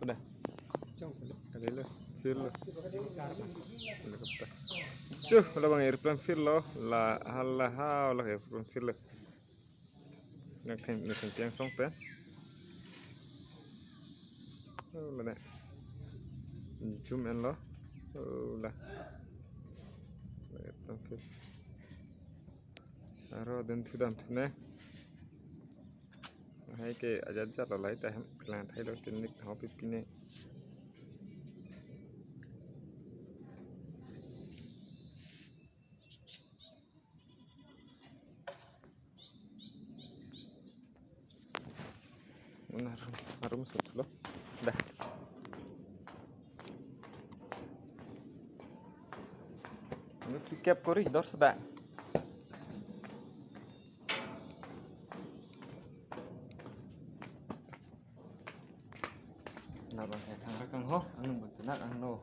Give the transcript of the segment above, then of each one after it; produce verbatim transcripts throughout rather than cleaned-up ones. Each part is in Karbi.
Dah. Kalilo, field lo. Helicopter. Chuh, labang airplane field lo. La, hala, ha, la airplane field lo. Nak theng, nak theng tiang song pen. Oh, la ne. Zoom in lo. Oh, la. La airplane field. Aro dun thu dam thu ne. Hai ke ajat ajat lo, lahai ta hem kelang thai lo, tin nik ho pipi ne. Mana arum, arum sut lo. Dah. Ini kikep kori dor sudah. Labang ke khangra kanghor, anung bun tenak angno.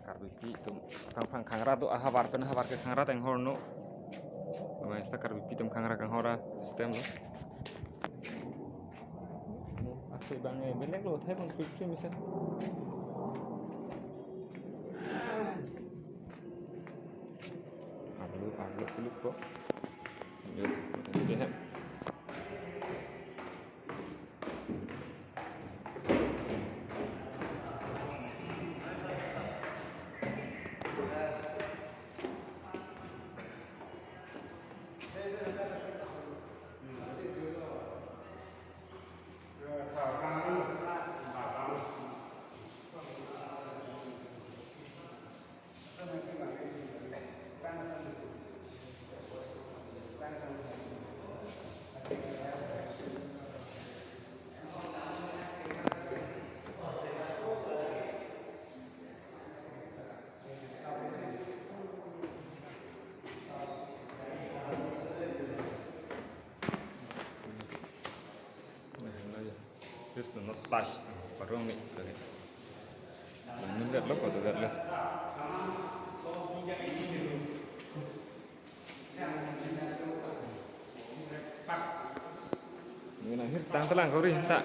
Karbipi atum aphrang aphrang khangra do, ahavar pen ahavar ke khangra tenghor no. Labang esta Karbipi atum khangra kanghor a-system lo. Ase bang e benek lo, thai bang trip trip mesen. Arlo, arlo seluk po. Yo, ini dia. Just not touch, parong ni. Ini lihat lo, kalau lihat lo. Ini na hir tang telang kori hinta.